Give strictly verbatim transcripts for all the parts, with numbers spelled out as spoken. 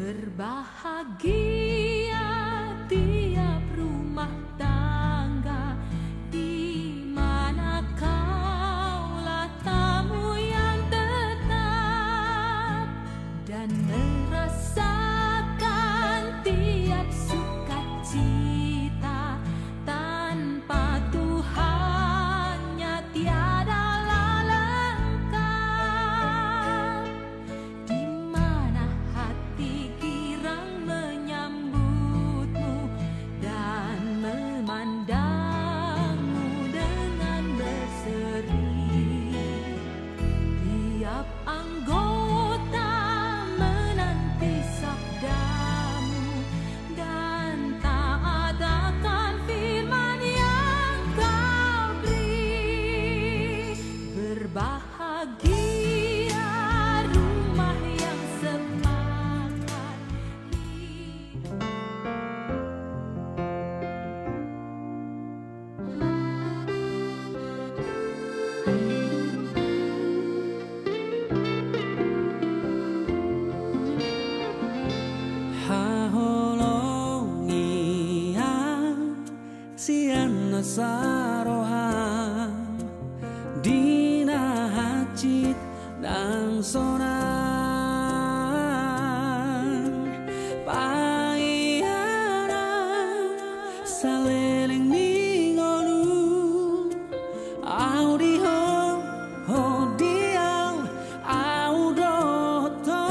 Berbahagia tiap rumah tangga di mana kaulah tamu yang tetap dan merasakan tiap sukacita. Tanpa Tuhannya tiadalah lengkap. Di mana hati girang menyambutmu dan memandangmu dengan berseri. Tiap anggota menanti sabdamu dan taat akan firman yang kau beri. Berbahagia rumah yang sepakat hidup. Haholongian sian nasa roham di na hansit nang sonang. Paihana saleleng ni ngolu, au di ho, ho di au, au dohot ho.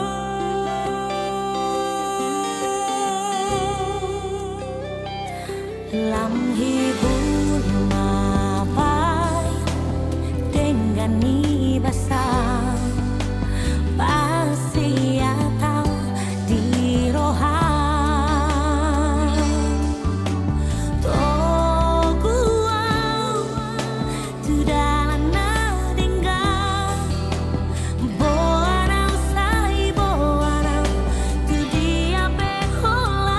Lam hibul ma baen denggan ni basa, pasiat au di roham. Togu au tu dalan na denggan, boan au sai boan au tu dia pe holan.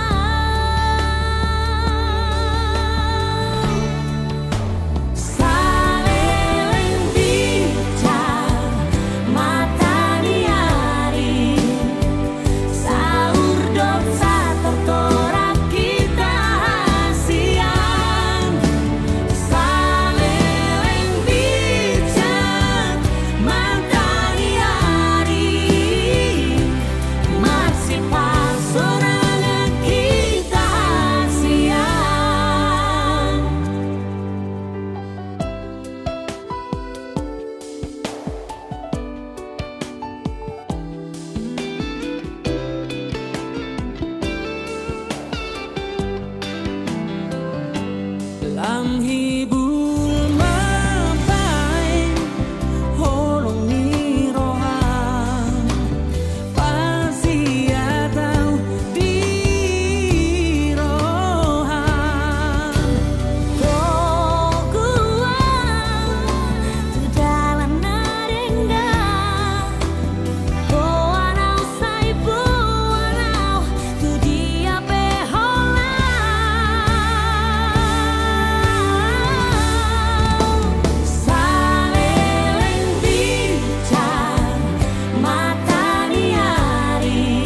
Saleleng bicar mata ni ari, saur dohot satortorak hita hasian. Saleleng bicar mata ni ari, marsipasorangan hita hasian. Lam hibul ma baen holong ni roham, pasiat au di roham. Togu au tu dalan na denggan, boan au sai boan au tu dia pe holan. Saleleng bicar mata ni ari,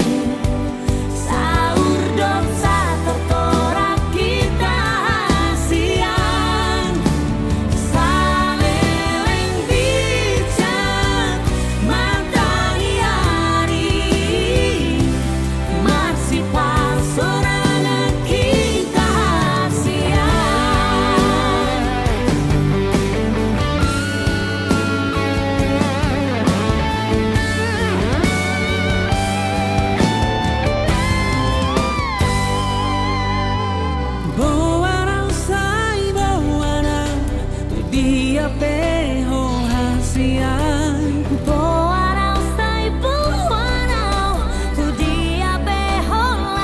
saur dohot satortorak hita hasian. Saleleng bicar mata ni ari, marsipasorangan hita hasian. Boan au sai boan au tu dia pe ho hasian. Boan au sai boan au tu dia pe holan.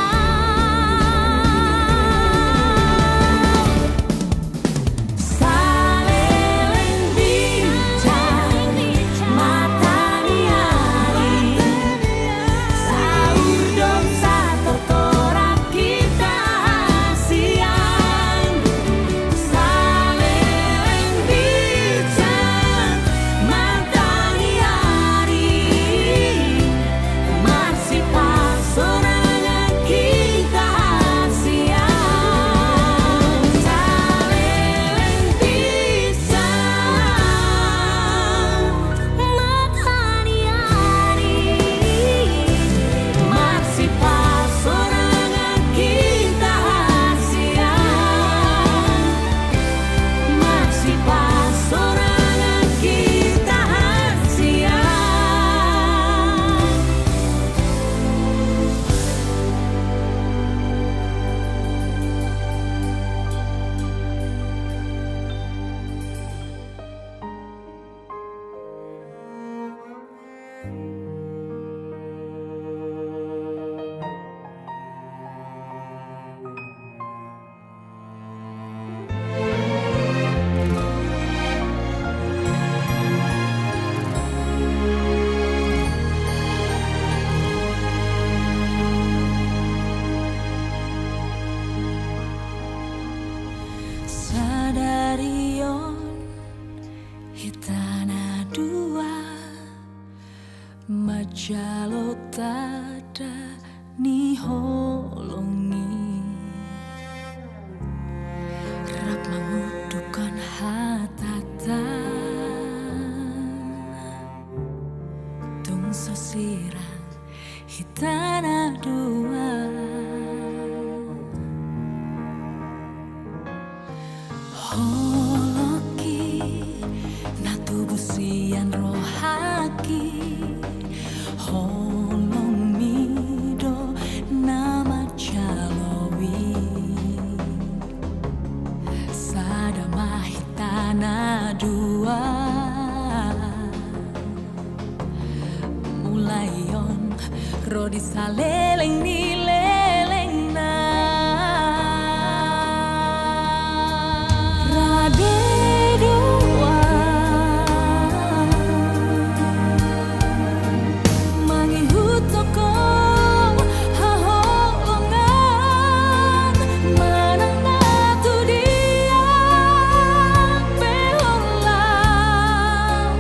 Saleleng bicar mata ni ari, saur dohot satortorak hita hasian. Saleleng bicar Ion hita na dua manjalo tanda ni holong i, rap mangundukhon hatata. Tung so sirang hita na dua. Holongki na tubu sian rohangki, holongmi do na manjalo i. Sada ma hita na dua. Mulai on ro di saleleng ni lelengna. Rade dua mangihuthon haholongan, manang na tu dia pe holan.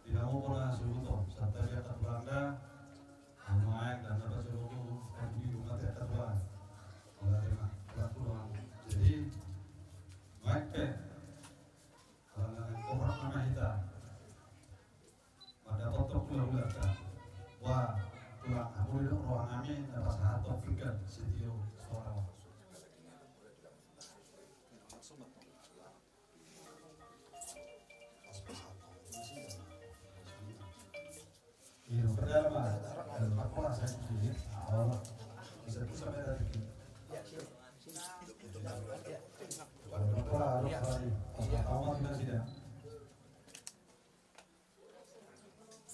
Di hamu pura suhuton, santabi angka tulangda. Hamu aek dan dapat suruhku, tapi di rumah tidak terbuat. Kalau ada mah, kurang-kurang. Jadi, baik pe. Karena orang nama hita. Pada potong pula-pula ta. Wah, tulang aku di ruang kami, dapat satu pikan, sitio, seorang.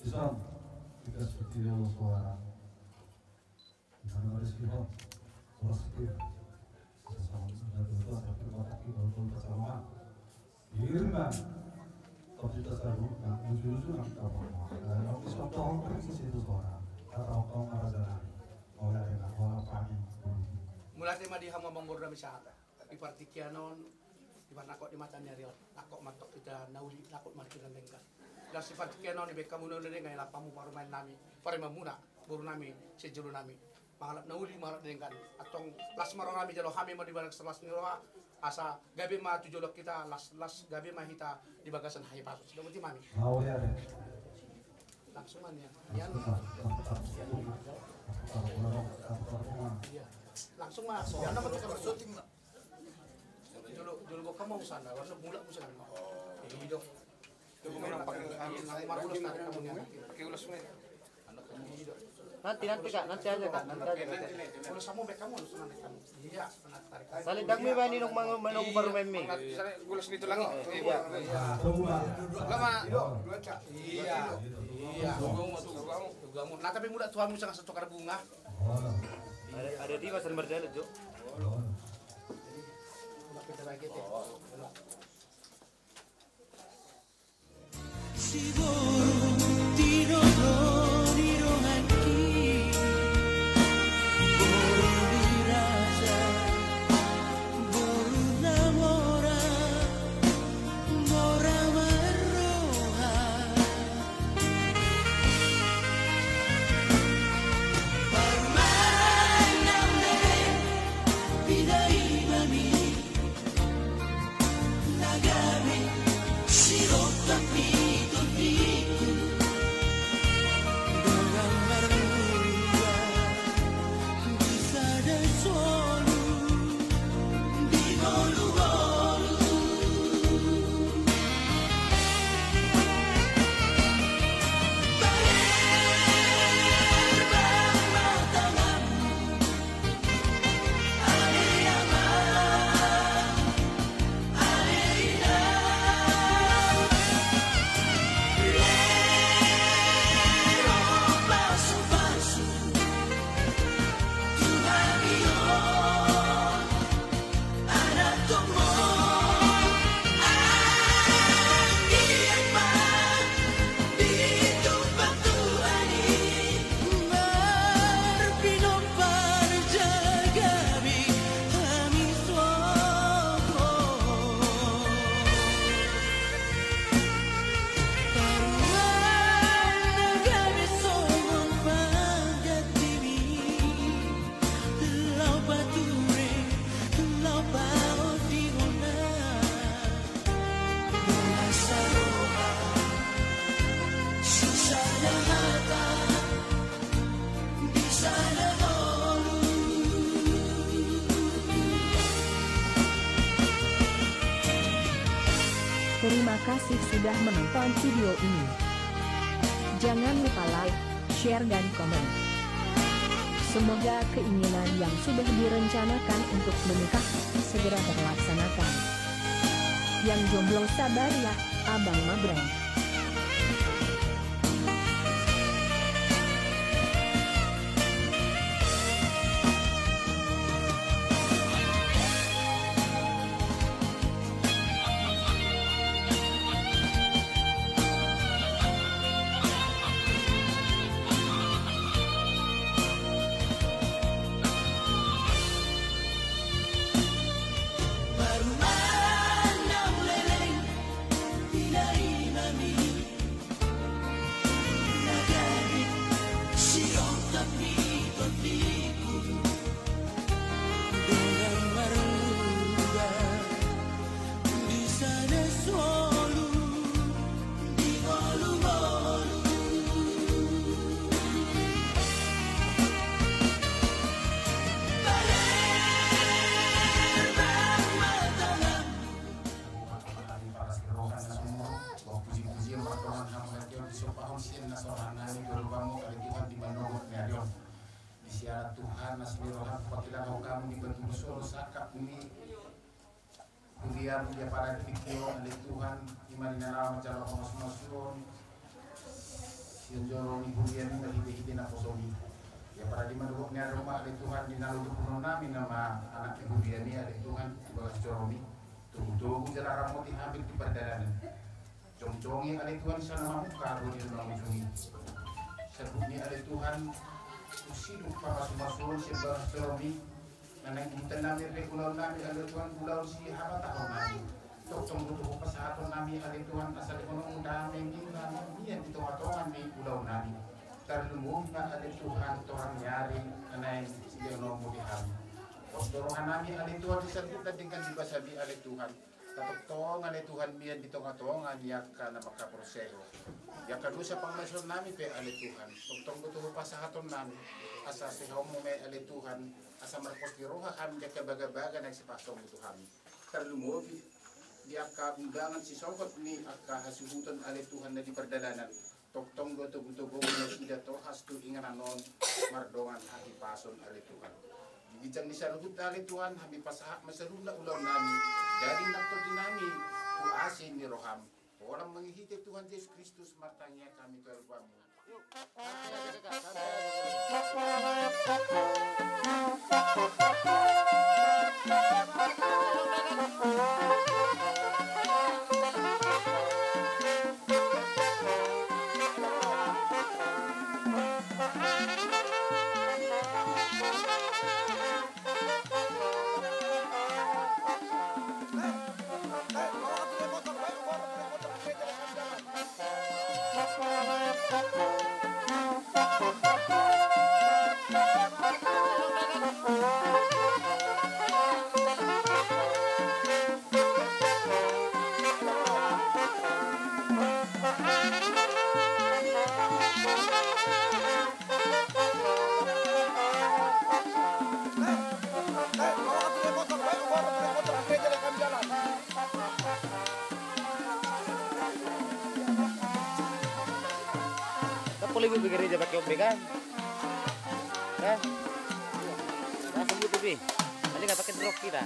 Ison, tiga studio suara. Di mana Rizky Hot, Rizky. Sesama sudah dulu, tapi kotak di bawah, bawah, bersama. Irma. Tapi kita selalu, nah, lucu-lucu nanti apa? Nah, yang bisa tahu, persis itu suara. Kata apa, Raja? Oleh dengan orang kami. Mulai tema di hama manggur dami sahata. Di partingkian on, di mana kok di mata ni ari on, nangkok mantok hita na uli, nangkok mantok hita na denggan. Laos di partingkian on, dibaen hamu na uli na denggan, i lap hamu parumaen nami, parumaen muna, boru nami, sijolo nami. Mangalap na uli, mangalap na denggan. Antong las ma roha nami, jalo hami ma di bagasan las ni roha, asa gabe ma tu jolo hita, las, las gabe ma hita di bagasan hahipason. Sudah berarti mami. Langsung ma nian. Nian. Iya. Langsung ma. Iya. Jolo, jolo gok hamu sana, warna mulak hamu sana. Iya. Nanti, nanti, Kak, nanti aja, Kak, nanti aja, Kak. Salendang mi baen inong, manunggu parumaenmi. Iya. Iya. Iya. Nah, tapi mulak tu hamu sanga satu karbunga. Ada, ada di pasar berjalan, Jo. Siboru di nono ni rohangki, boru ni raja, boru na mora, mora marroha. Parumaen na umbahen, pinaima mi. Na gabe sirongkap ni tondingku kasih sudah menonton video ini. Jangan lupa like, share, dan komen. Semoga keinginan yang sudah direncanakan untuk menikah segera terlaksanakan. Yang jomblo sabar ya, Abang Mabrang. Puji-pujian mardongan hamu, ale Tuhan, disombahon sian na so roha nami tu rohamu, ale Tuhan, di manogot ni ari on. Di siala Tuhan, asi ni roham, pangkilahon hamu di batu solo sangkap ni huria, di apala di tingki on, ale Tuhan, i ma di na laho manjalo pamasumasuon sian jolo ni huriami marhitehite naposomi. Di apala di manogot ni ari on ma, ale Tuhan, di na luluhunon nami nama anak ni huriami, ale Tuhan, di bagas joromi. Togutogu jala ramoti hami di pardalanan. Jongjongi, ale Tuhan, sian na mamungka dohot na mangujungi. Saluhutna, ale Tuhan, husiduk pamasumasuon sian bagas joromi. Na naeng huboan nami, ulaon nami, ale Tuhan, ulaon sihabatahon nami. Tongtong do tubu pasahaton nami, ale Tuhan, asa lehononmu damemu na mian di tongatonga ni ulaon nami. Tarlumobi ma, ale Tuhan, torang ni ari na naeng silehononmu di hami. Pos do roha nami, ale Tuhan, di saluhutna denggan di basami, ale Tuhan. Tatongtong, ale Tuhan, mian di tongatonga ni angka na mangkaporseai Ho. Di angka dosa pangalaosion nami pe, ale Tuhan, tongtong do tubu pasahaton nami. Asa silehononmu ma i, ale Tuhan, asa marpos ni roha hami di angka bagabaga na sipasahatmu tu hami. Tarlumobi di angka undangan sisogot ni angka hasuhuton, ale Tuhan, na di pardalanan. Tongtong do togutogu nasida tolhas tu inganan on mardongan hahipason, ale Tuhan. Di ginjang ni saluhutna, ale Tuhan, hami pasahat ma saluhutna ulaon nami, daging nang tondi nami, tu asi ni roham. Holan marhite Tuhan Jesus Kristus martangiang hami tu adopanmu. Kan boleh buat gereja pakai obeng kan? Kan? Langsung butuh pi. Paling nggak pakai drop kita.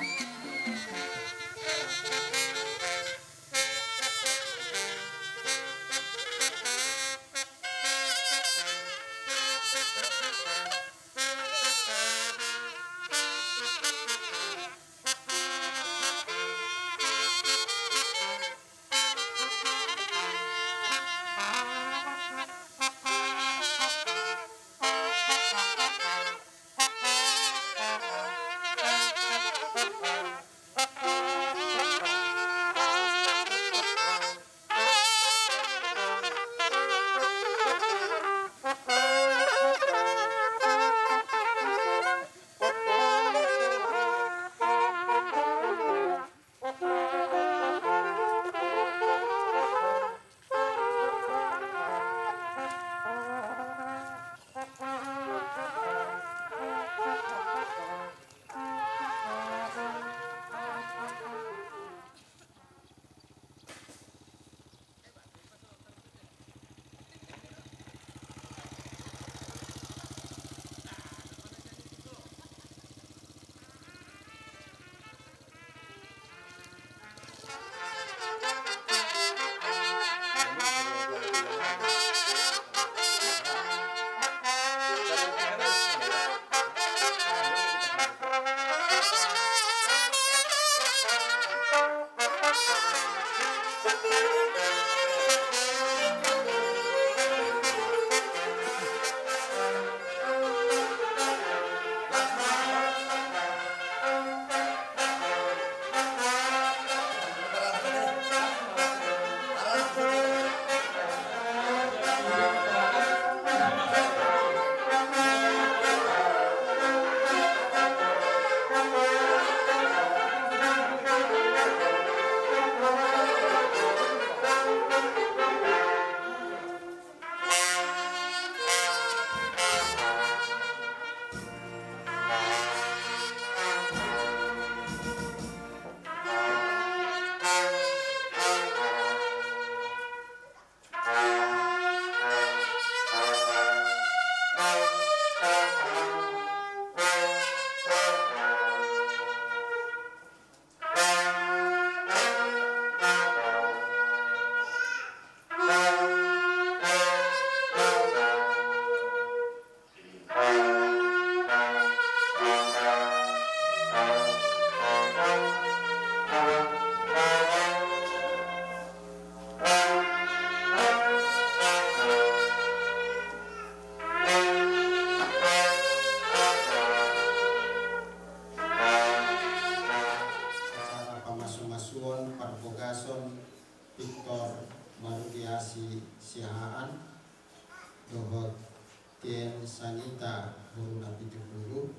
Tien Sangita boru Napitupulu.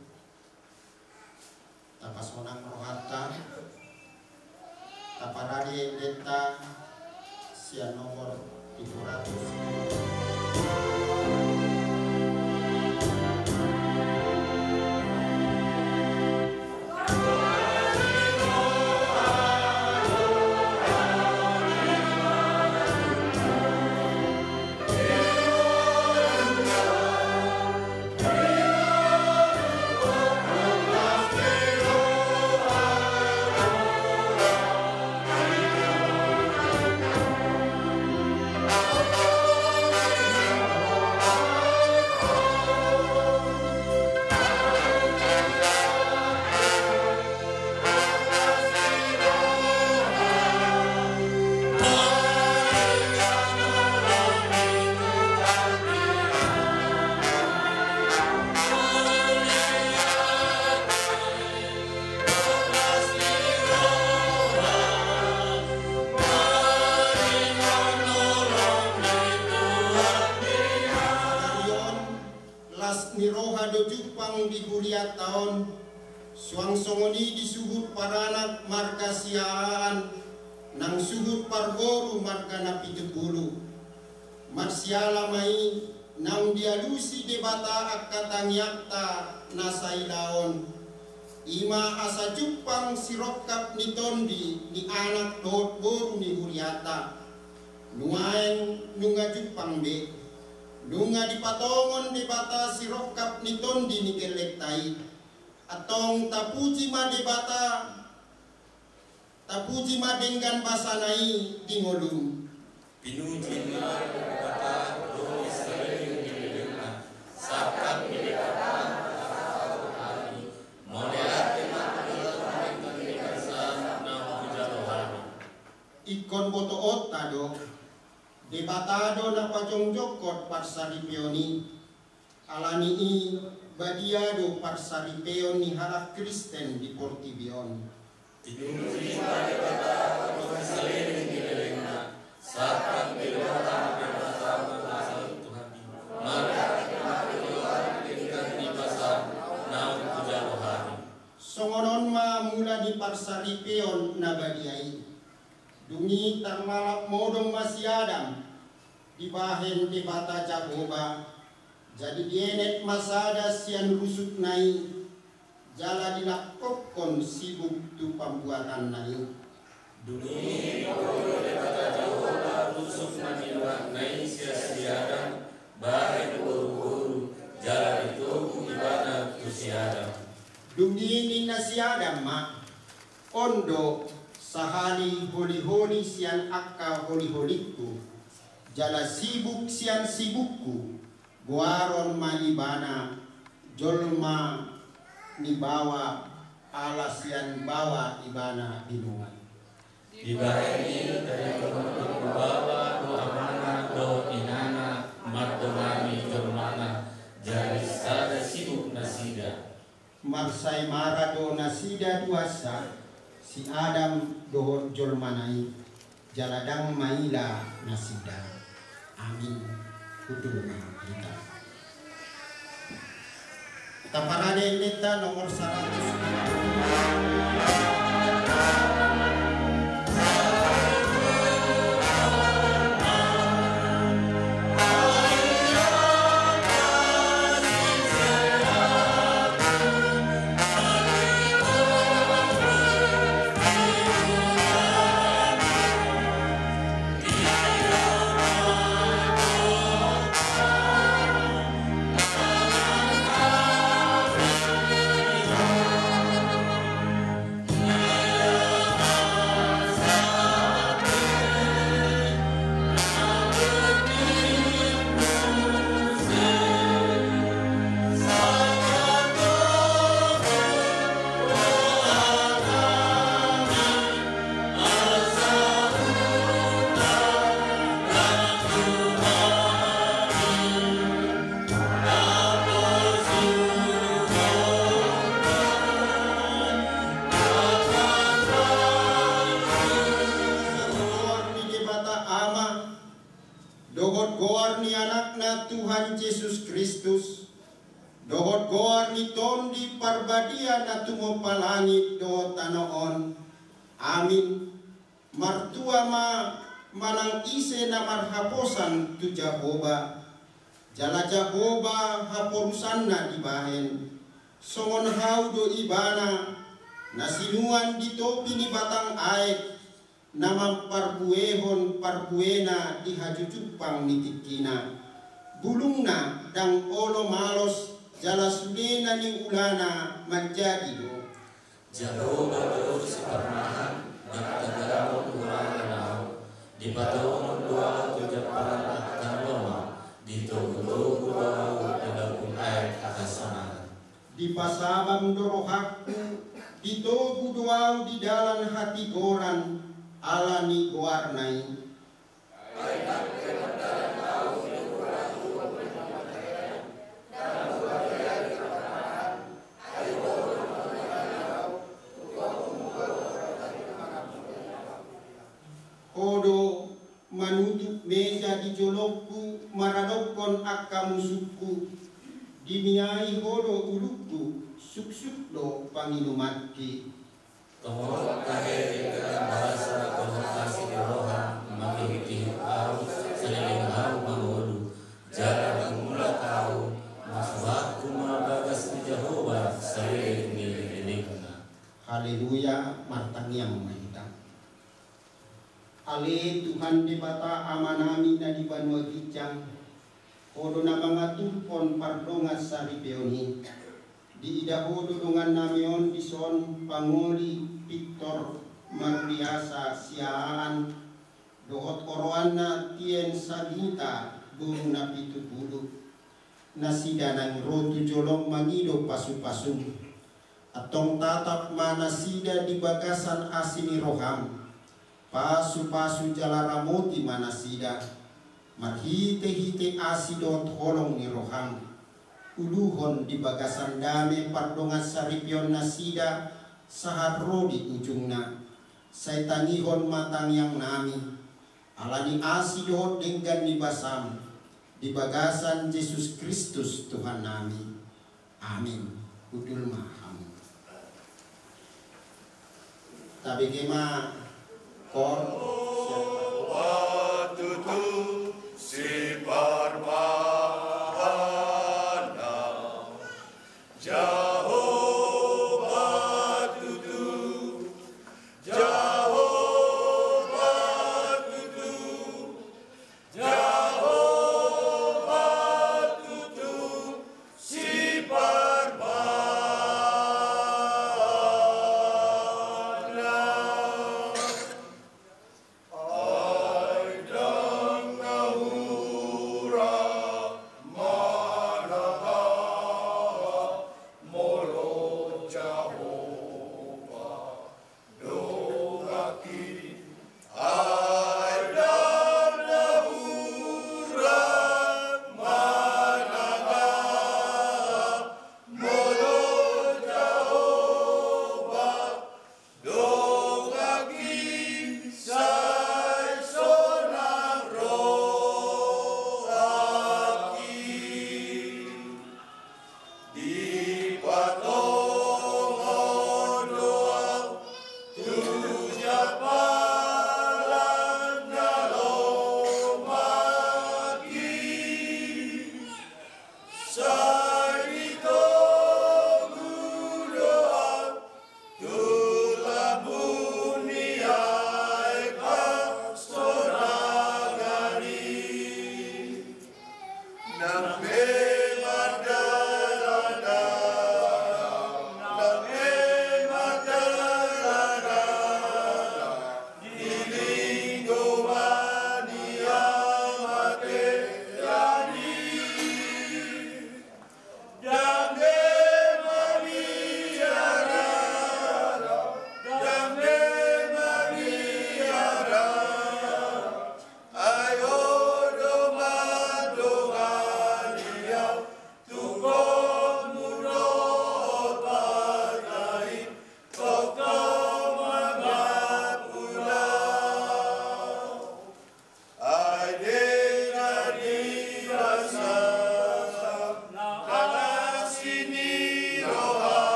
Tapasonang rohanta, taparade endenta sian nomor pitu ratus. Las ni roha do jumpang di hurianta on, suang songon i di suhut paranak marga Siahaan, nang suhut parboru marga Napitupulu. Marsiala ma i naung dialusi Debata angka tangiangta na saila on. I ma asa jumpang sirongkap ni tondi ni anak dohot boru ni hurianta. Nuaeng nunga jumpang be, nunga dipatongon Debata sirongkap ni tondi ni gellengta i. Antong tapuji ma Debata, tapuji ma denggan basana i di ngolum. Pinuji ma Debata, ro di saleleng ni lelengna, sangkap ni Debata, mauliate ma di Tuhan, di bagasan na hujalo hami. Ingkon botoonta do, Debata do na pajongjongkon parsaripeon i. Ala ni i, badia do parsaripeon ni halak Kristen di portibi on. Pinuji ma Debata, ro di saleleng ni lelengna, sangkap ni Debata, mauliate ma di Tuhan. Mauliate ma di Tuhan, di bagasan na hujalo hami. Songon on ma mula ni parsaripeon na badia i. Dung i tarmalap modom ma si Adam dibahen Debata Jahowa, jadi dienet ma sada sian rusukna i, jala dilangkophon sibuk tu pambuatanna i. Dung i paboa Debata Jahowa rusuk na niuakna i sian si Adam, bahen boruboru, jala ditogu ibana tu si Adam. Dung i ninna si Adam ma, on do sahali holiholi sian angka holiholingku, jala sibuk sian sibukku, goaron ma ibana jolma ni baoa, ala sian baoa ibana binungan. Dibahen i, tadingkonon ni baoa do amana dohot inana, mandongani jolmana, jadi sada sibuk nasida. Marsaemara do nasida duansa, si Adam dohot jolmana i, jala ndang maila nasida. Amin. Hundul ma hita. Taparade endenta nomor saratus. Kristus, dohot goar ni Tondi Parbadia na tumompa langit dohot tano on. Amin. Martua ma manang ise na marhaposan tu Jahowa, jala Jahowa haporusanna dibahen. Songon hau do ibana, na sinuan di topi ni batang aek, na mamparbuehon parbuena di hajujumpang ni tingkina. Bulungna ndang olo malos, jala sudena ni ulana manjadi do. Jahowa do siparmahan, ndang tagamon hurangan ahu. Dipatongon do ahu tu jamparan angka na lomak, ditogutogu do ahu di lambung aek hasangapan. Dipasabam do rohangku, ditogu do ahu di dalan hatigoran, ala ni goarna i. Ho do manutup meja di jolongku, maradophon angka musungku. Dimiai ho do ulungku, suksuk do panginumanki. Tongon tahe denggan basa dohot asi ni roha, mangihutihut ahu, saleleng ahu mangolu, jala mulak ahu, masuhakku ma bagas ni Jahowa saleleng ni lelengna. Haleluya, martangiang ma hita. Ale Tuhan Debata Amanami na di banua ginjang, Ho do na mangaturhon pardongan saripeon i. Diida Ho do dongannami on dison, pangoli, pintor, marliasa, siahaan, dohot oroanna Tien Sagita, boru Napitupulu. Nasida naeng ro tu jolom mangido pasupasum. Antong tatap ma nasida di bagasan asi ni roham. Pasupasu jala ramoti ma nasida. Marhitehite asi dohot holong ni roham. Uluhon di bagasan dame pardongan saripeon nasida sahat ro di ujungna. Sai tangihon ma tangiangnami. Ala ni asi dohot denggan ni basam. Di bagasan Jesus Kristus Tuhannami. Amin. Hundul ma hamu. Tabege ma koor. Jahowa tutu siparmahanna. Jahowa tutu. Jahowa tutu. Jahowa tutu siparmahanna. Ai ndang na hurang manang aha molo Jahowa dongani. Ai ndang na hurang manang aha molo Jahowa dongani, sai sonang rohangki. Dipatongon do ahu tu jamparan na lomak i. Sai ditogu do ahu tu lambung ni aek hasonangan i. Nang pe mardalandalan, nang pe mardalandalan di linggoman ni hamatean i.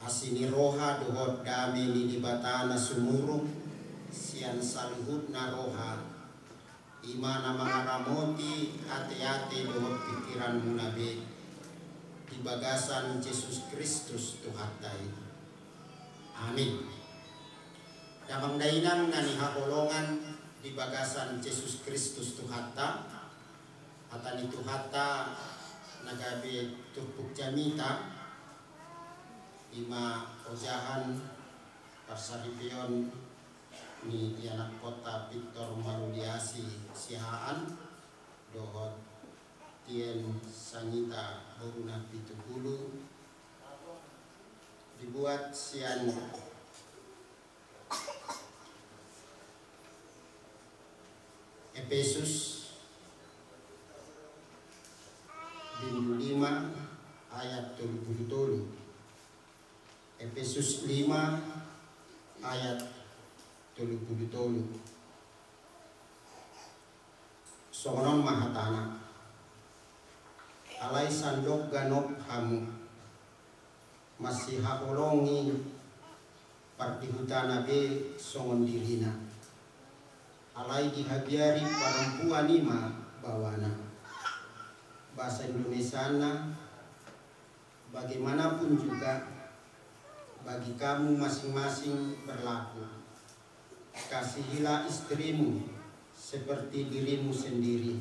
Asi ni roha dohot dame ni Debata na sumurung sian saluhutna roha, i ma na mangaramoti ateate dohot pingkiranmuna be, di bagasan Jesus Kristus Tuhanta i. Amin. Damang dainang na nihaholongan di bagasan Jesus Kristus Tuhanta, hata ni Tuhanta na gabe turpuk jamita, i ma ojahan parsaripeon ni ianakkonta Victor Maruliasi Siahaan dohot Tien Sangita boruna Pitupulu, dibuat sian Epesus bindu lima ayat tolu pulu tolu. Epesus lima ayat tolu pulu tolu. Songon on ma hatana: Alai sandok ganup hamu, masihaholongi pardihutana be songon dirina. Alai dihabiari parompuan i ma bawana. Bahasa Indonesiana, bagaimanapun juga, bagi kamu masing-masing berlaku: Kasihilah istrimu seperti dirimu sendiri,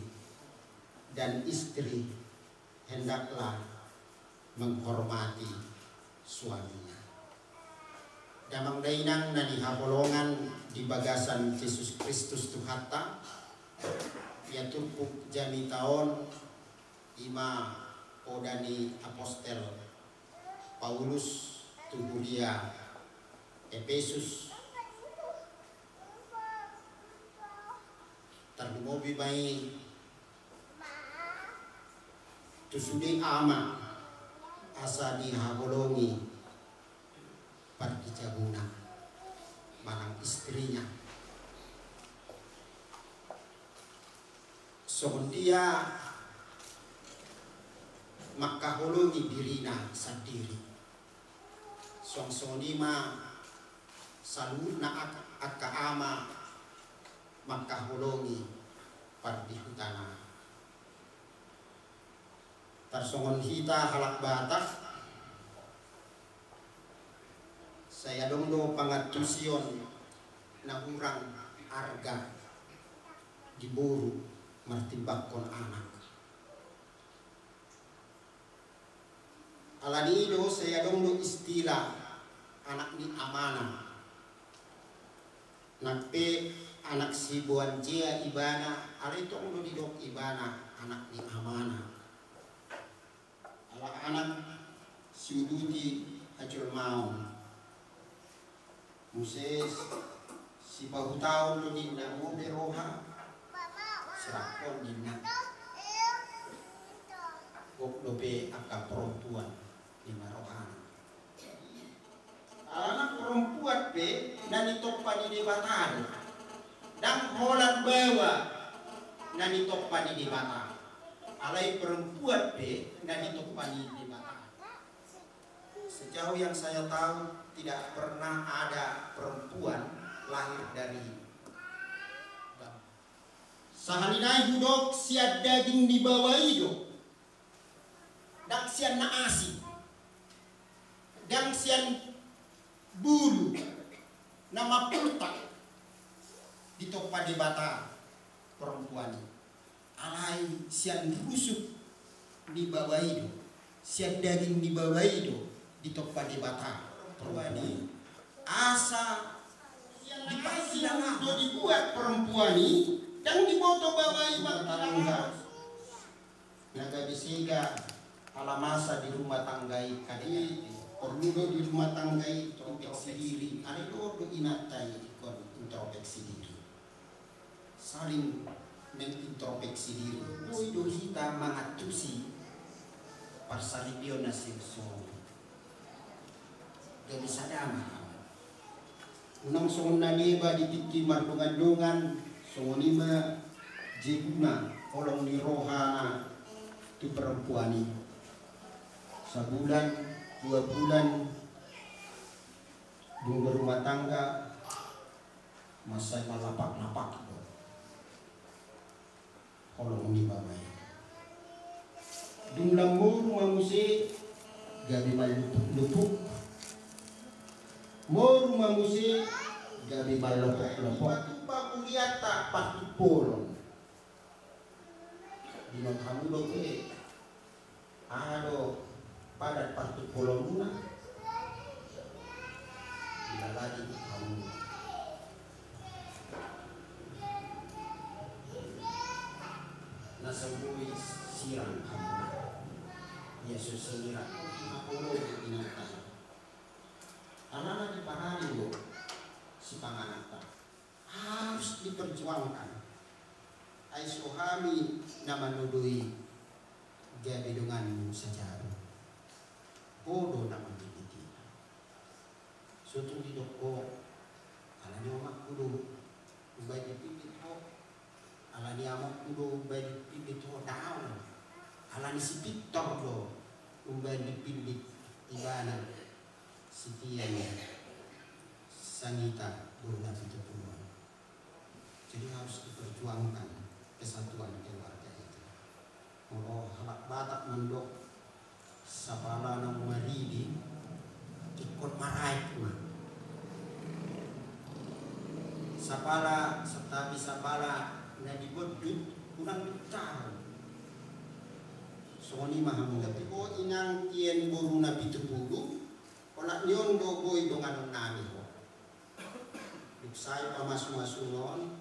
dan istri hendaklah menghormati suaminya. Damang dainang na nihaholongan di bagasan Jesus Kristus Tuhanta, ia turpuk jamita on i ma poda ni apostel Paulus tu huria Epesus. Tarlumobi ma i tu sude ama, asa dihaholongi parjabuna manang istrinya. Songon dia mangkaholongi dirina sandiri, songon i ma saluhutna angka ama mangkaholongi pardihutana. Tarsongon hita halak Batak, sai adong do pangantusion na hurang arga di boru martimbangkon anak. Alani i do sai adong do istilah anak ni amana. Nang pe anak siboan jea ibana, alai tong do didok ibana anak ni amana. Ala anak siuduti hajolmaon. Muse sipahutaon do ninna, molo pe roha, serahkon ninna. Gok dope angka parompuan, ninna rohana. Alana parompuan pe na nitompa ni Debata do. Ndang holan baoa na nitompa ni Debata. Alai parompuan pe na nitompa ni Debata. Sejauh yang saya tahu, tidak pernah ada perempuan lahir dari baoa. Sahali nai hudok, sian daging ni baoa i do. Ndang sian na asing. Ndang sian bulu na mampultak ditompa Debata parompuan i. Alai sian rusuk ni baoa i do, sian daging ni baoa i do ditompa Debata parompuan i. Asa dipasidang do dibuat parompuan i, ndang diboto baoa i martangga. Na gabe sega ala masa di rumah tangga i, kadang porlu do di rumah tangga i introspeksi diri. Alai dohot do inanta i ingkon introspeksi diri. Saling mengintrospeksi diri. Boi do hita mangantusi parsaripeon na sian son. Gabe sada ma. Unang songon na deba di tingki mardongan-dongan, songon i ma jebuna holong ni rohana tu parompuan i. Sabulan, dua bulan, Dung berumah tangga, mansai malapak-lapak do holong ni bapa i. Dung lam moru ma muse, gabe malupuk-lupuk. Moru ma muse, gabe malopok-lopok. Tupa-tupa huliatta partumpolon. Dinon hamu do be, aha do padan partumpolonmuna? Dilalani hamu. Na so boi sirang hamu. Ia so sinirang, haholongi inanta. Alana diparade do sipangananta. Harus diperjuangkan. Ai so hami na manodoi gabe donganmu sajabu. Ho do na mambimbit i. So tung didok ho, alani omakku do umbahen dipimbit ho. Alani amokku do umbahen dipimbit ho, daong. Alani si Pintor do umbahen dipimbit ibana si Tian Sangita boru na pitu pulu on. Jadi harus diperjuangkan kesatuan keluarga itu. Molo halak Batak mandok, sapala naung maridi ingkon maraek ma. Sapala, santabi sapala na di bondut unang diuntahon. Songon i ma hamu. Tapi ho inang Tian boru na pitu pulu, olat ni on do boi donganonnami ho. Dung sae pamasu-masuon,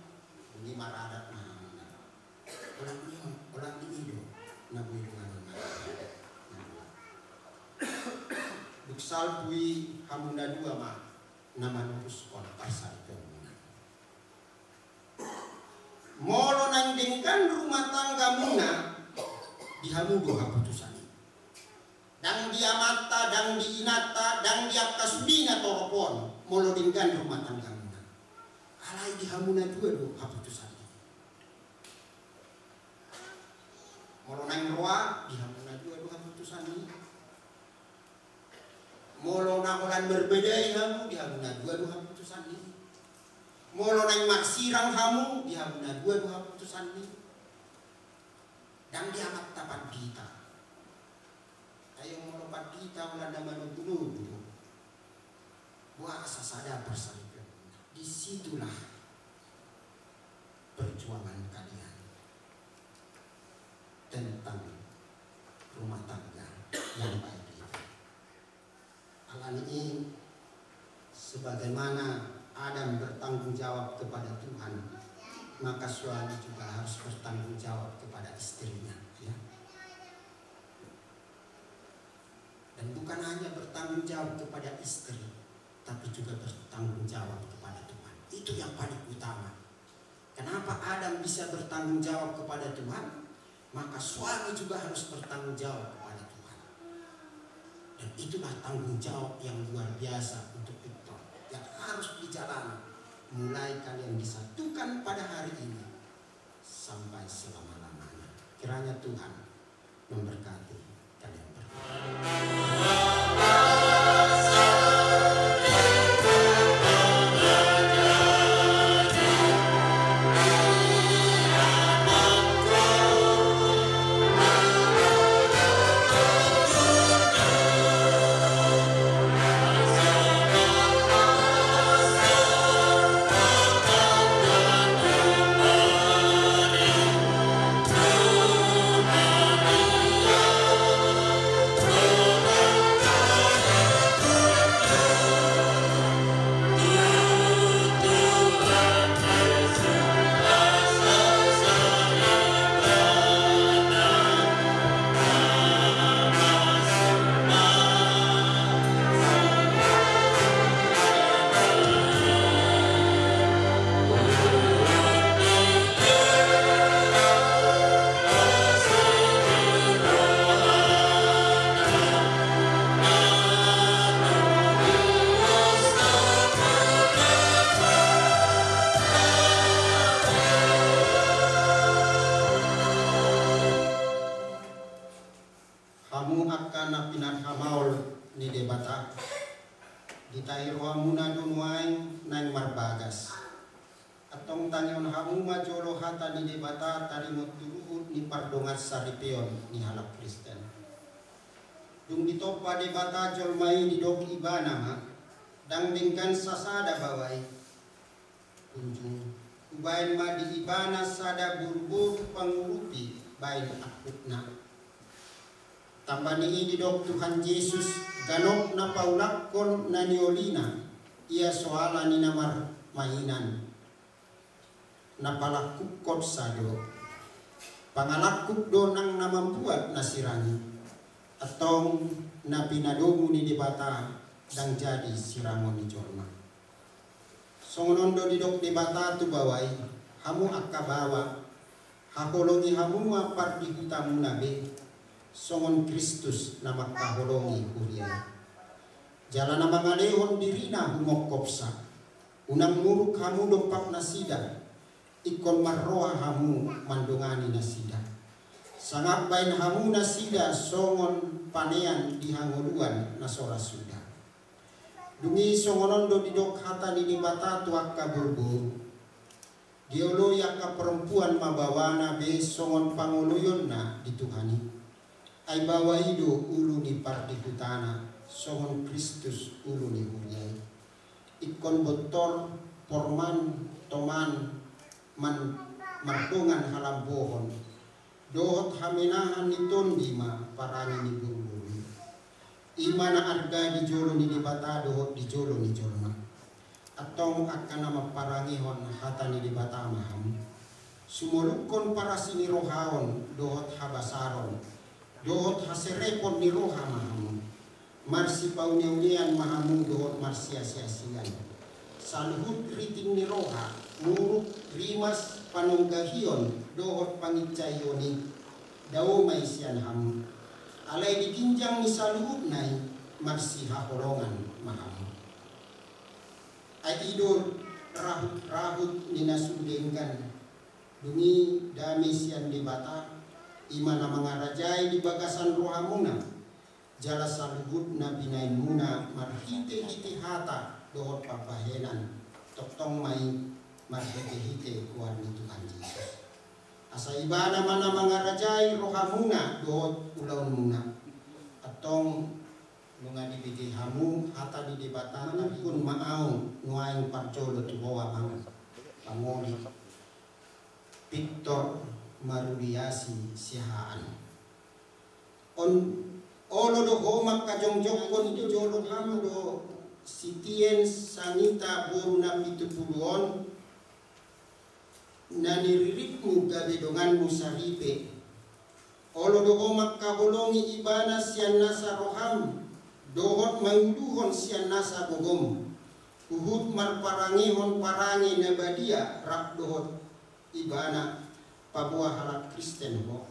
dung i maradat ma hamu. Olat ni on, olat ni i do na boi donganonnami. Dung salpu i hamu na dua ma na manurushon parsaripeonmuna. Molo naeng denggan rumah tanggamuna, di hamu do haputusan i. Ndang di amanta, ndang di inanta, ndang di angka sudena torop on, molo denggan rumah tanggamuna. Alai di hamu na dua do haputusan i. Molo naeng roa, di hamu na dua do haputusan i. Molo na holan marbadai hamu, di hamu na dua do haputusan i. Molo naeng marsirang hamu, di hamu na dua do haputusan i. Ndang di amanta pandita. Ai molo pandita holan na manogu-nogu do, boasa sada parsaripeon? Di situlah perjuangan kalian tentang rumah tangga yang baik itu. Alani i, sebagaimana Adam bertanggung jawab kepada Tuhan, maka suami juga harus bertanggung jawab kepada istrinya, ya. Dan bukan hanya bertanggung jawab kepada istri, tapi juga bertanggung jawab kepada Tuhan. Itu yang paling utama. Kenapa Adam bisa bertanggung jawab kepada Tuhan? Maka suami juga harus bertanggung jawab kepada Tuhan. Dan itulah tanggung jawab yang luar biasa untuk Victor yang harus dijalani mulai kalian disatukan pada hari ini sampai selama-lamanya. Kiranya Tuhan memberkati kalian berdua. Hamu angka na pinarhamaol ni Debata, Ditai rohamuna do nuaeng naeng marbagas. Antong tangihon hamu ma jolo hata ni Debata taringot tu luhut ni pardongansaripeon ni halak Kristen. Dung ditompa Debata jolma i, didok Ibana ma, ndang denggan sasada baoa i. Unjung, hubaen ma di Ibana sada boruboru pangurupi baen angkupna. Tamba ni i didok Tuhan Jesus, ganup na paulakkon na niolina, ia so ala ni na marmainan, na palangkuphonsa do. Pangalangkup do nang na mambuat na sirang i. Antong na pinadomu ni Debata ndang jadi sirangon ni jolma. Songon on do didok Debata tu baoa i, hamu angka baoa, haholongi hamu ma pardihutamuna be, songon Kristus na mangkaholongi huria i. Jala na mangalehon dirina humongkopsa, unang muruk hamu dompak nasida, ingkon marroha hamu mandongani nasida. Sangap baen hamu nasida songon panean di hangoluan na so ra suda. Dung i songon on do didok hata ni Debata tu angka boruboru. Dioloi angka perempuan ma baoana be songon pangoloionna di Tuhan i. Ai baoa i do ulu ni pardihutana, songon Kristus ulu ni huria i. Ingkon bontor, porman, toman, man-, mardongan halambohon dohot hamenahan ni tondi ma parange ni boruboru i. I ma na arga di jolo ni Debata dohot di jolo ni jolma. Antong angka na mamparangehon hata ni Debata ma hamu. Sumolukhon parasi ni roha on dohot habasaron dohot haserepon ni roha ma hamu. Marsipauneaunean ma hamu dohot marsiasiasian. Saluhut riting ni roha, muruk, rimas, panonggahion dohot panginsaion i, dao ma i sian hamu. Alai di ginjang ni saluhutna i, marsihaholongan ma hamu. Ai i do rahutrahut ni na so denggan. Dung i dame sian Debata, i ma na mangarajai di bagasan rohamuna, jala saluhut na binaenmuna marhitehite hata dohot pambahenan, tongtong ma i marhitehite goar ni Tuhan Jesus. Asa Ibana ma na mangarajai rohamuna dohot ulaonmuna. Antong nunga dibege hamu hata ni Debata, manungkun ma ahu nuaeng parjolo tu ho, amang pangoli Victor Maruliasi Siahaan. On, olo do ho mangkajongjonghon di jolo hamu do si Tien Sangita boru Napitupulu on, na niriritmu gabe donganmu saripe. Olo do ho mangkaholongi ibana sian nasa roham dohot manguluhon sian nasa gogom, huhut marparangehon parange na badia rap dohot ibana, paboa halak Kristen ho.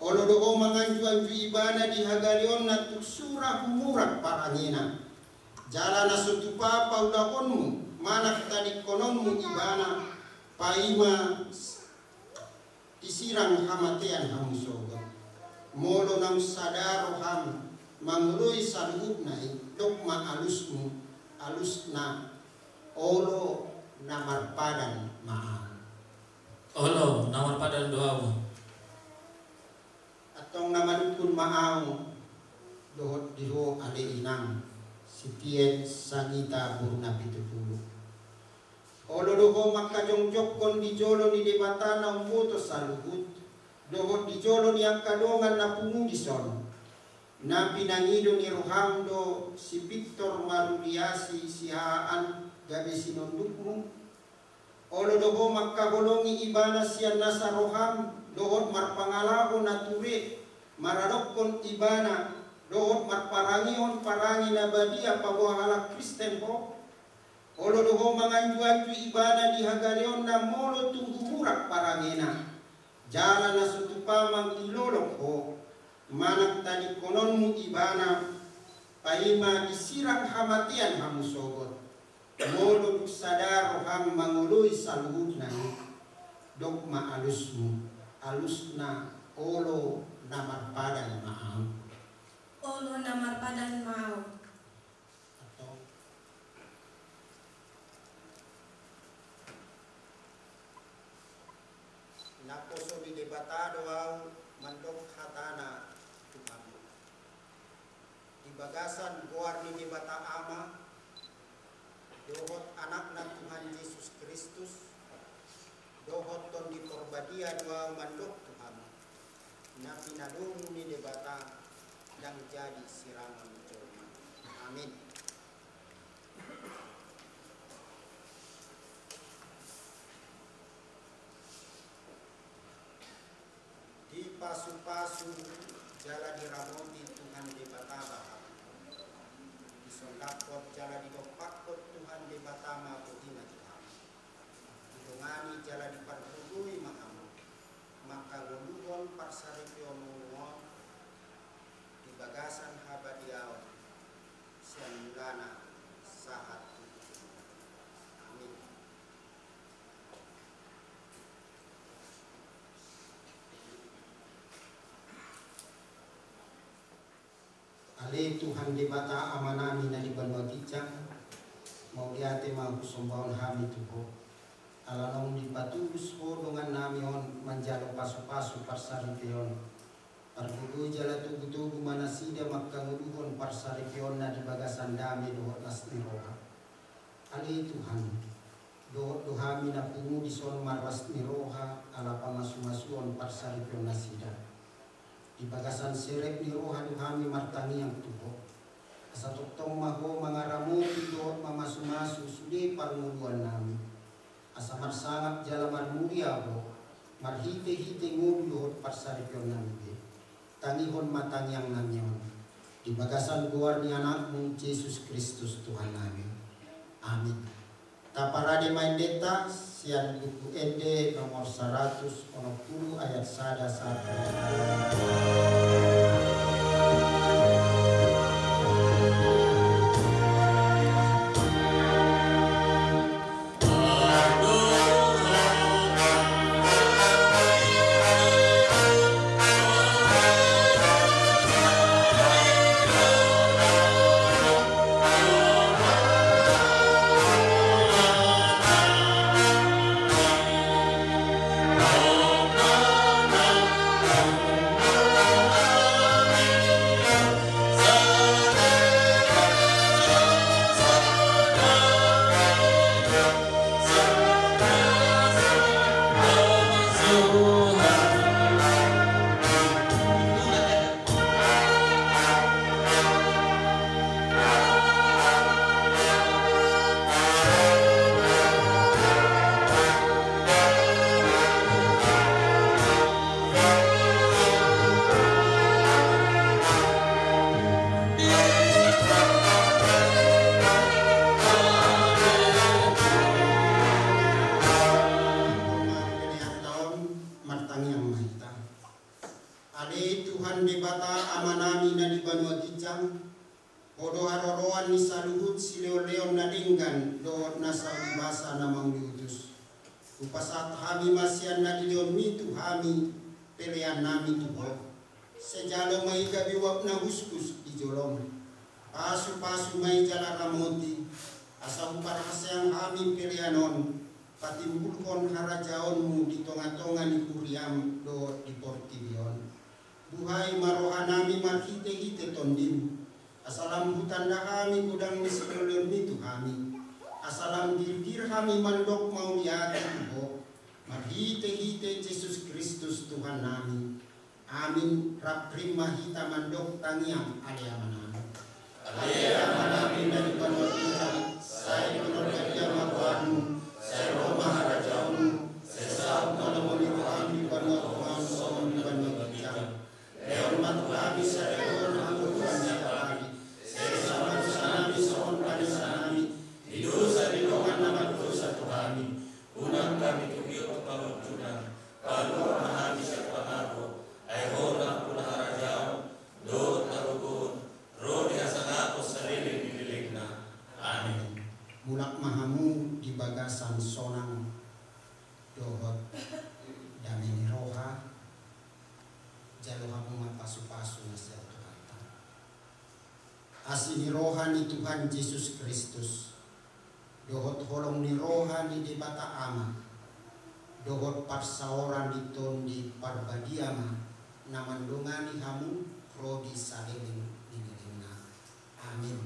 Olo do ho manganjuanju ibana di hagaleonna tung sura humurang parangena. Jala na so tupa paulahonmu manang tadingkononmu ibana, paima disirang hamatean hamu sogot. Molo naung sada roham mangoloi saluhutna i, dok ma alusmu, alusna, olo na marpadan ma ahu. Olo na marpadan do ahu. Antong na manungkun ma ahu dohot di ho ale inang, si Tien Sangita boru Napitupulu. Olo do ho mangkajongjonghon di jolo ni Debata na umboto saluhut, dohot di jolo ni angka dongan na pungu dison. Na pinangido ni roham do si Victor Maruliasi Siahaan gabe sinondukmu. Olo do ho mangkaholongi ibana sian nasa roham dohot marpangalaho na ture maradophon ibana dohot marparangehon parange na badia paboa halak Kristen ho. Olo do ho manganjuanju ibana di hagaleonna molo tung humurang parangena. Jala na so tupa mangilolong ho, manang tadingkononmu ibana, paima disirang hamatean hamu sogot. Molo dung sada roham mangoloi saluhutna i, dok ma alusmu, alusna, olo na marpadan ma ahu. Olo na marpadan ma ahu. Antong Debata do ahu mandok hatana tu hamu. Di bagasan goar ni Debata Ama, dohot Anakna Tuhan Jesus Kristus, dohot Tondi Porbadia do ahu mandok tu hamu. Na pinadomu ni Debata, ndang jadi sirangon jolma. Amin. Dipasupasu jala diramoti Tuhan Debata ma hamu. Disondangkon jala didompakkon Tuhan Debata ma bohina tu hamu. Didongani jala dipargogoi ma hamu mangkangoluhon parsaripeonmu on di bagasan habadiaon sian mulana sahat tu ujungna. Amin. Ale Tuhan Debata Amanami na di banua ginjang, mauliate ma husombahon hami tu Ho. Ala naung dipatulus Ho dongannami on manjalo pasupasu parsaripeon, pargogoi jala togutogu ma nasida mangkangoluhon parsaripeonna di bagasan dame dohot las ni roha. Ale Tuhan, dohot do hami na pungu dison marlas ni roha ala pamasumasuon parsaripeon nasida. Di bagasan serep ni roha do hami martangiang tu Ho. Asa tongtong ma Ho mangaramoti dohot mamasumasu sude parngoluannami. Asa marsangap jala marmulia Ho, marhitehite ngolu dohot parsaripeonnami be. Tangihon ma tangiangnami on di bagasan goar ni Anakmu Jesus Kristus Tuhannami. Amin. Taparade ma endenta sian Buku Ende nomor saratus onom pulu ayat sada sahat tu Martangiang ma hita. Ale Tuhan Debata Amanami na di banua ginjang, Ho do haroroan ni saluhut sileonleon na denggan dohot na sauri basa na manguliutus. Hupasahat hami ma sian na dilehonmi tu hami peleannami tu Ho. Sai jalo ma i gabe uap na huskus di jolom. Pasupasu ma i jala ramoti, asa huparhaseang hami pelean on patimbulhon harajaonmu di tongatonga ni huriam dohot di portibi on. Buhai ma rohanami marhitehite Tondim, asa lam hutanda hami godang ni sileonleonmi tu hami, asa lam girgir hami mandok mauliate tu Ho, marhitehite Jesus Kristus Tuhannami. Amin. Rap rim ma hita mandok tangiang Ale Amanami. Ale Amanami na di banua ginjang, sai pinarbadia ma goarmu, sai ro ma harajaonmu, sai saut ma lomo ni roham di banua tonga on songon di banua ginjang. Lehon ma tu hami sadari on hangoluan siapari, sesa ma dosanami songon panesanami di dosa ni dongan na mardosa tu hami, unang hami togihon tu pangunjunan, palua ma hami sian pangago, ai Ho do nampuna harajaon dohot hagogoon, ro di hasangapon saleleng ni lelengna. Amin. Mulak ma hamu di bagasan sonang dohot dame ni roha. Jalo hamu ma pasupasu na sian Tuhanta. Asi ni roha ni Tuhan Jesus Kristus, dohot holong ni roha ni Debata Ama, dohot parsaoran ni Tondi Parbadia ma na mandongani hamu ro di saleleng ni lelengna. Amin.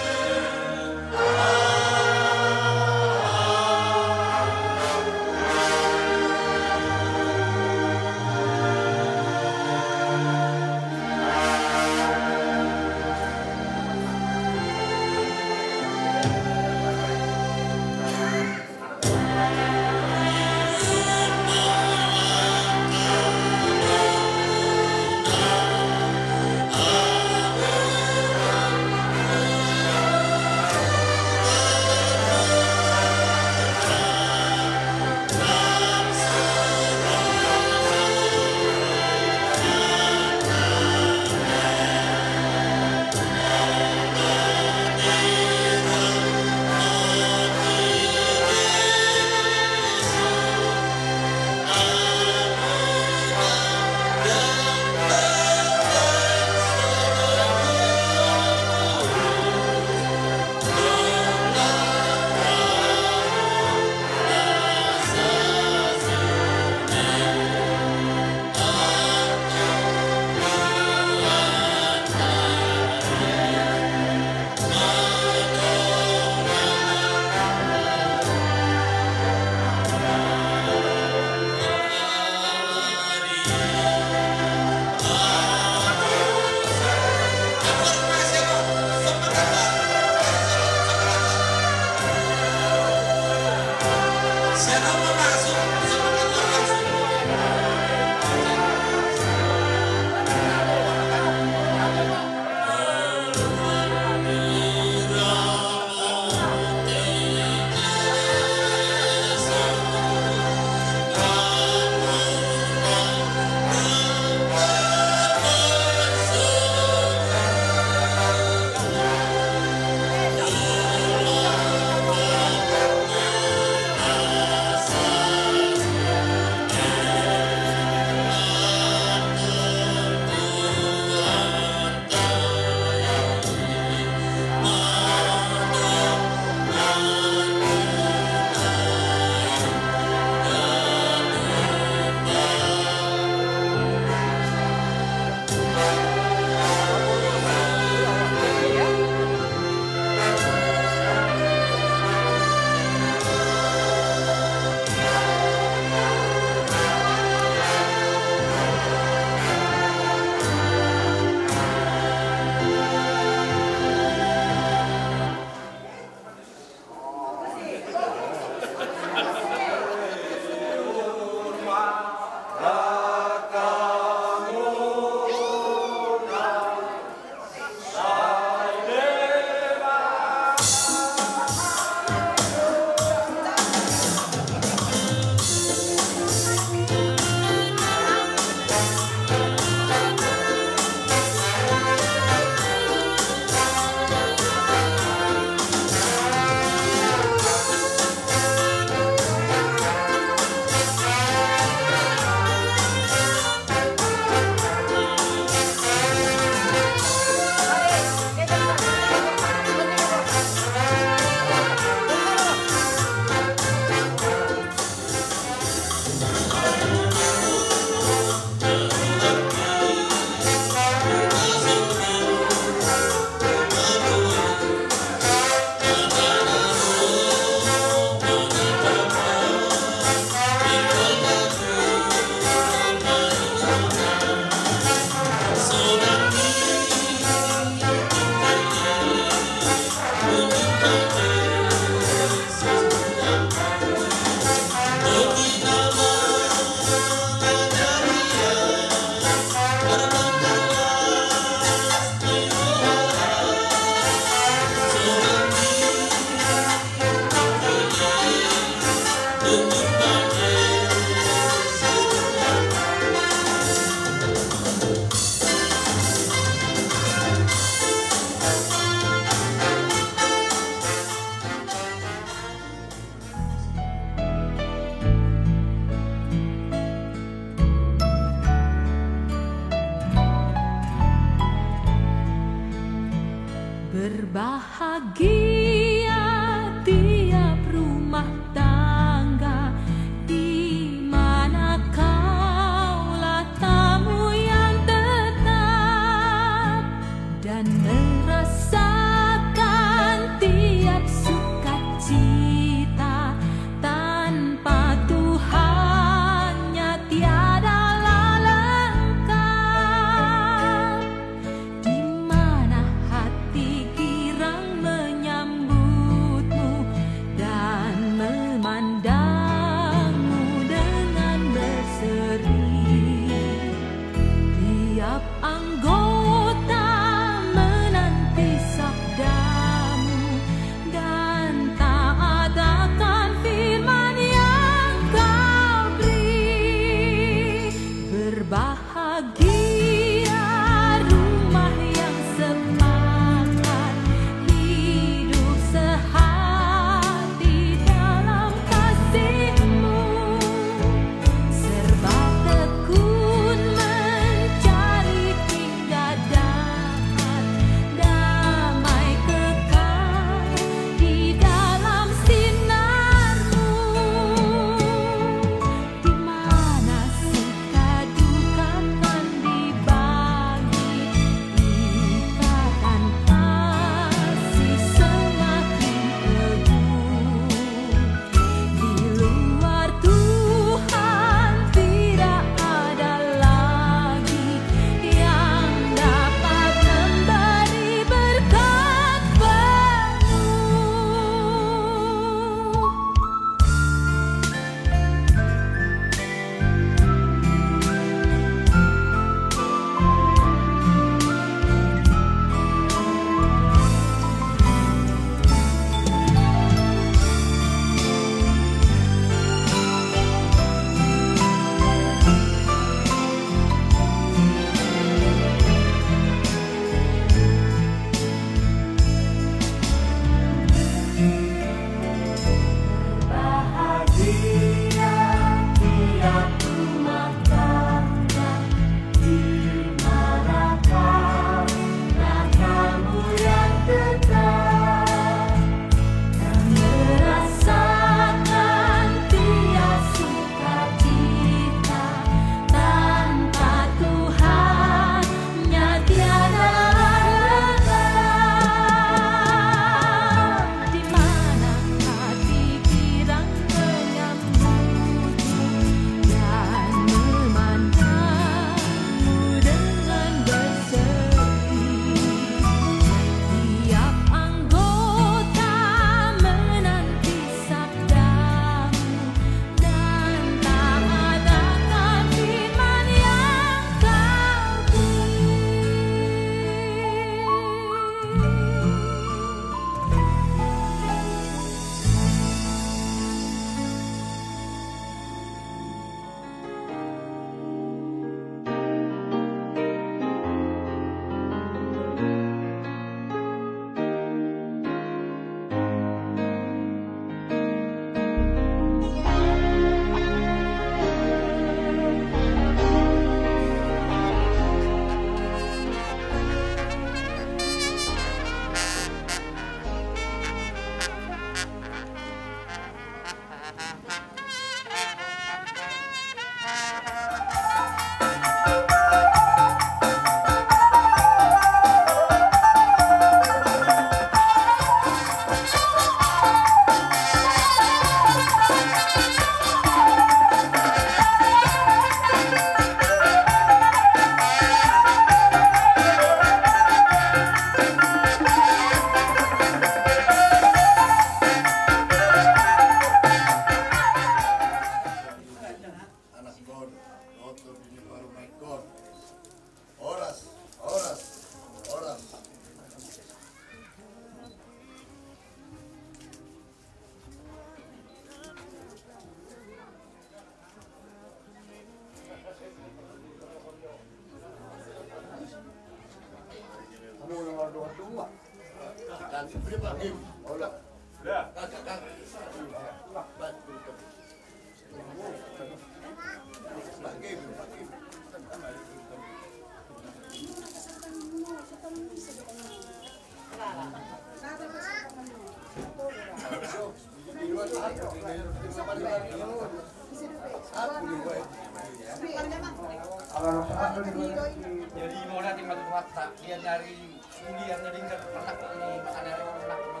Jadi mau nanti matu mata dia nyari Sude na denggan anak ni, makana anak ni.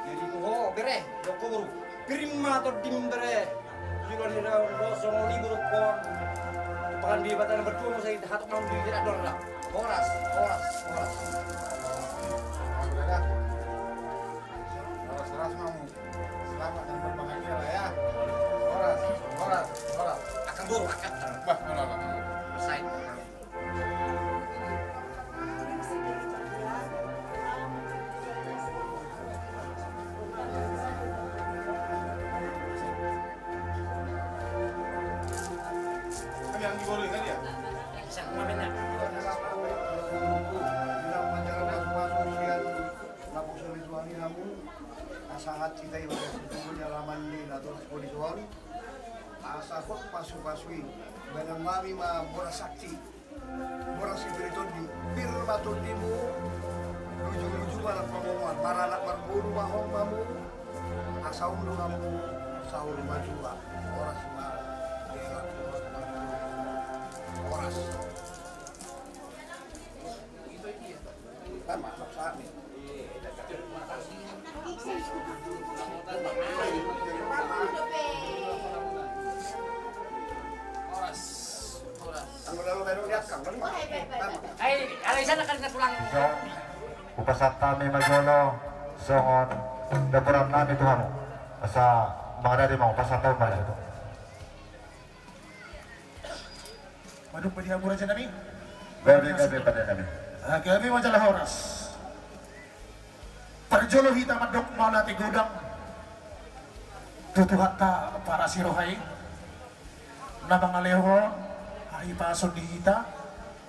Jadi ho bere, dok ho boru. Pir ma tondim bere. Jolo ni daun do songon i boru pon. Pangan di batang berdua mau saya hatok mau di tidak dor lah. Horas, horas, horas. Horas, horas mamu. Selamat dan berbahagia lah ya. Horas, horas, horas. Akan boru, akan. Bah, horas. Selesai. Asa hata hita i bagas tubuh di alaman ni na toras boni tuan. Asa hot pasu-pasu i. Badan nami ma boras sakti. Boras si pir i tondi, pir ma tondimu. Luju-luju ma na pamomoan, maranak marboru ma ho mamu. Asa unduk hamu saur matua. Horas ma. Horas. Ai, alai sana kan na tulang. Iso, hupasahat hami ma jolo songon daporan nami tu hamu. Asa mangadari ma, hupasahat hami ma jolo. Madung pe di hamu raja nami. Gabe, gabe pande nami. Ah, gabe ma jala horas. Parjolo hita mandok mauliate godang tu Tuhanta parasi roha i na mangalehon hahipason di hita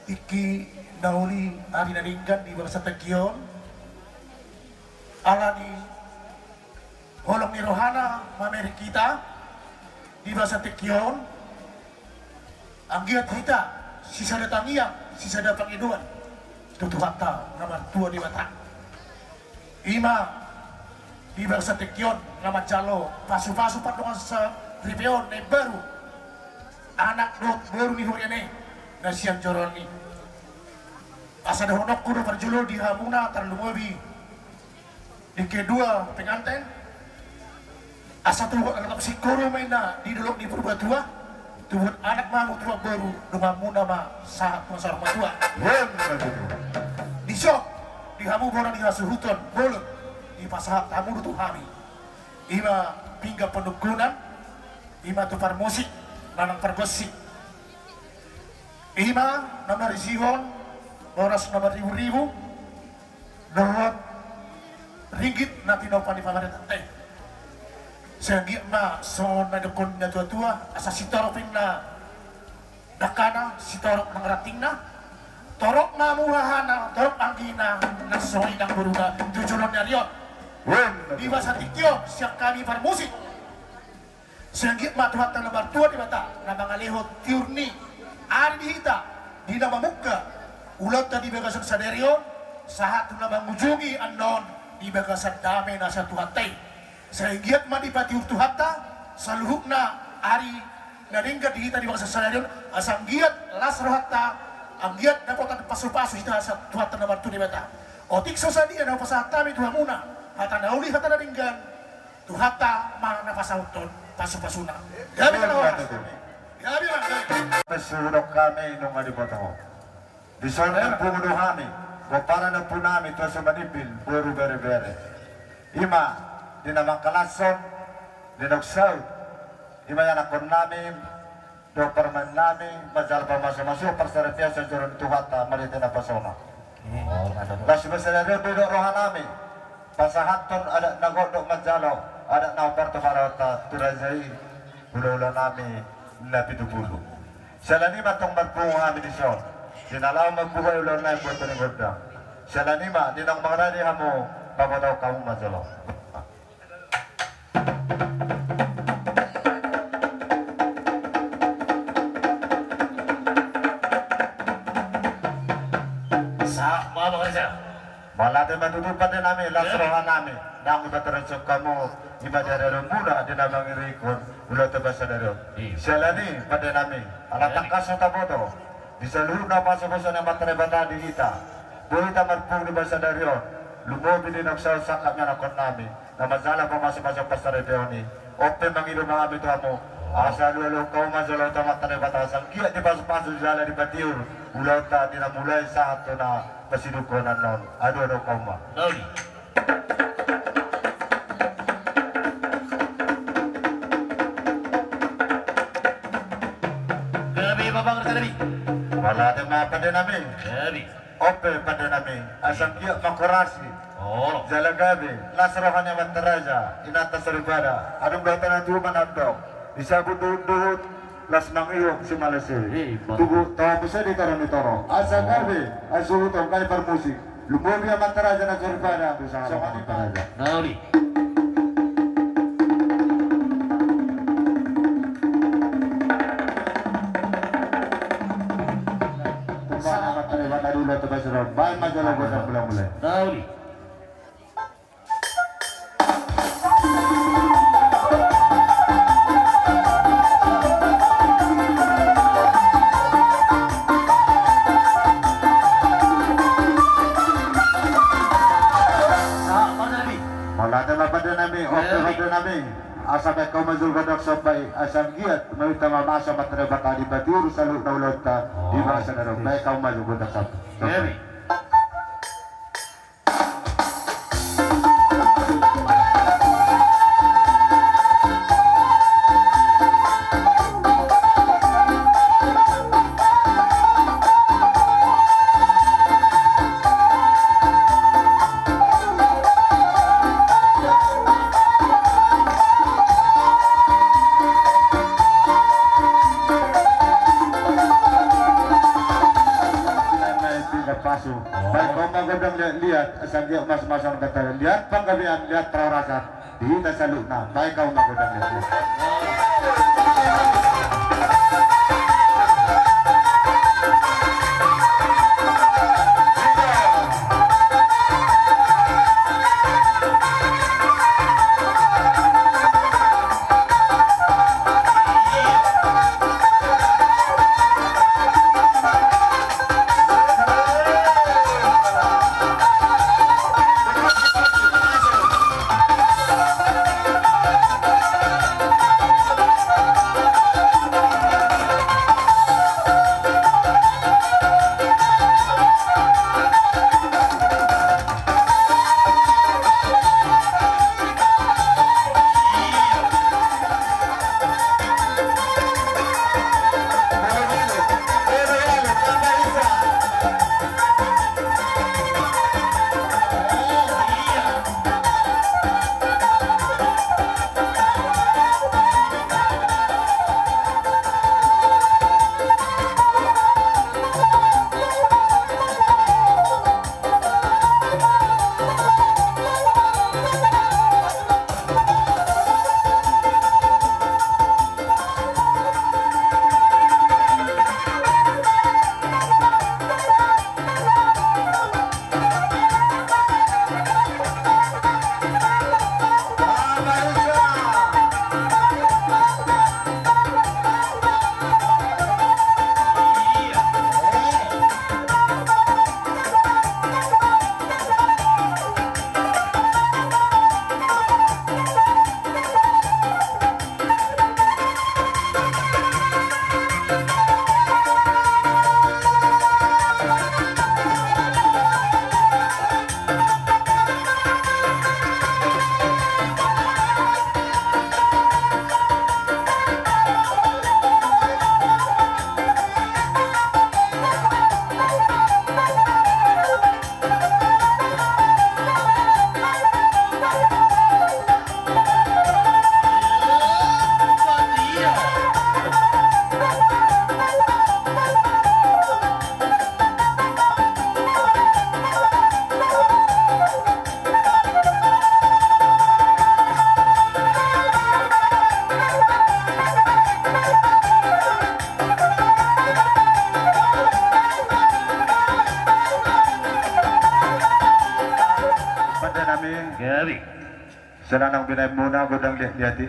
tingki na uli ari na denggan di bagasan tingki on. Alani holong ni rohana mamereng hita di bagasan tingki on. Anggiat hita sisada tangiang, sisada pangidoan tu Tuhanta na martua Debata. I ma di bagasan tingki on na manjalo pasu-pasu pardongansaripeon na imbaru anak dohot boru ni huriana i na sian joro on i. Asa dohononku do parjolo di hamuna tarlumobi di kedua penganten. Asa tubuan anak singkoru ma inna di dolok ni Purbatua, tubuan anak ma hamu tubuan boru donganmuna ma sahat tu na saur matua. Dison di hamu bona ni hasuhuton bolon dipasahat hamu do tu hami. I ma pinggan panungkunan, i ma tu parmusik manang pargonsi. I ma na marisihon boras na marribu-ribu dohot ringgit na tinompa ni pamarentanta i. Sai anggiat ma songon na didokkon ni natua-tua, asa sitorop inna dangkana, sitorop nang rantingna, torop ma hamu hahana, torop anggina, na songon i nang boruna tu joloan ni ari on. Di bagasan tingki on sian hami parmusik. Sai anggiat ma Tuhanta na martua Debata na mangalehon tiur ni ari di hita, di na mamungka ulaonta di bagasan sadari on, sahat tu na mangujungi annon di bagasan dame na sian Tuhanta i. Sai anggiat ma dipatiur Tuhanta saluhutna ari na denggan di hita di bagasan sadari on, asa anggiat las rohanta, anggiat dapotan pasu-pasu hita sian Tuhanta na martua Debata. Otik so sadia na hupasahat hami tu hamuna, hata na uli hata na denggan, Tuhanta ma na pasauthon pasu-pasuna. Gabe ma horas. Gabe ma. Pasu do hami nunga diboto ho. Dison na pungu do hami, pomparan na pungu nami tu aso Manimbin, boru Berebere. I ma di na mangkalashon, di na saut. I ma ianakhon nami dohot parumaen nami, manjalo pamasu-masu parsaripeon sian joro ni Tuhanta marhite na pasona. Las ma sadari on be dohot roha nami pasahathon adat na gok dohot manjalo adat na hombar tu harajaon tu raja i, hula-hula nami na pitu pulu. Siala ni i ma tong marpungu hami dison di na laho mambuhai ulaon nami buat ni gondang. Siala ni i ma, naung mangarade hamu, pabotohon hamu ma jolo. Sa, ma, ma, sa. Mauliate ma tutu pande nami, las roha nami, naung dipatorang hamu, i ma di ari muna, di na mangirikon, ulaonta sadari on. Siala ni i pande nami, ala tangkas do taboto, di saluhutna pasupasu ni Amanta Debata di hita. Boi hita marpungu di bagasan sadari on. Lumobi di naung sahat sangkap ni anakkon nami na manjalo pamasupasu pasaripeon i. On pe mangido ma hami tu hamu, asa alualuhon hamu ma jolo tu Amanta Debata asa anggiat dipasupasu jala dipatiur ulaonta di na mulai sahat tu na pasidungkonan on. Alualuhon hamu ma. Gabe ma, Bang, gabe. Mauliate ma pande nami. Gabe. On pe pande nami, asa anggiat mangkorasi. Jala gabe, las roha ni amanta raja, inanta soripada, adong do hata na tubu mandok, disabut duhutduhut, las mangihut simalas i. Tubu tau muse di toro ni toro. Asa gabe, asa suhut on gabe parmusik. Lumobi amanta raja na soripada. Songon i ma. Baen ma jolo gondang mulamula. Mauliate ma pande nami, on pe pande nami. Asa baen hamu ma jolo gondang somba i, asa anggiat mamasupasu ma amanta raja dipatiur saluhutna ulaonta di bagasan sadari on. Baen hamu ma jolo gondang somba i. Baen hamu ma gondang liatliat, asa anggiat mamasupasu amanta raja, liat panggabean, liat parhorasan di hita saluhutna. Baen hamu ma gondang liatliat. Siala naung binahenmuna gondang liat-liat i.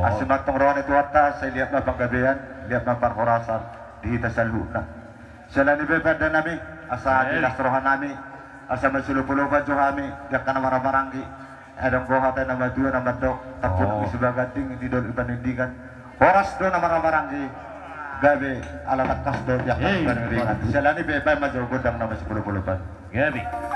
Asi ma antong roha ni Tuhanta, sai liat ma panggabean, liat ma parhorasan di hita saluhutna. Siala ni i pe pande nami, asa las roha nami, asa mansai lopolopan jo hami di angka na marhahamaranggi. Adong do hata na matua na mandok, tampulon ni Sibaganding di dolok ni Panindingan. Horas do na marhahamaranggi, gabe ala tangkas do di angka na marhahamaranggi. Siala ni i pe baen ma jo gondang na mansai lopolopan. Gabe.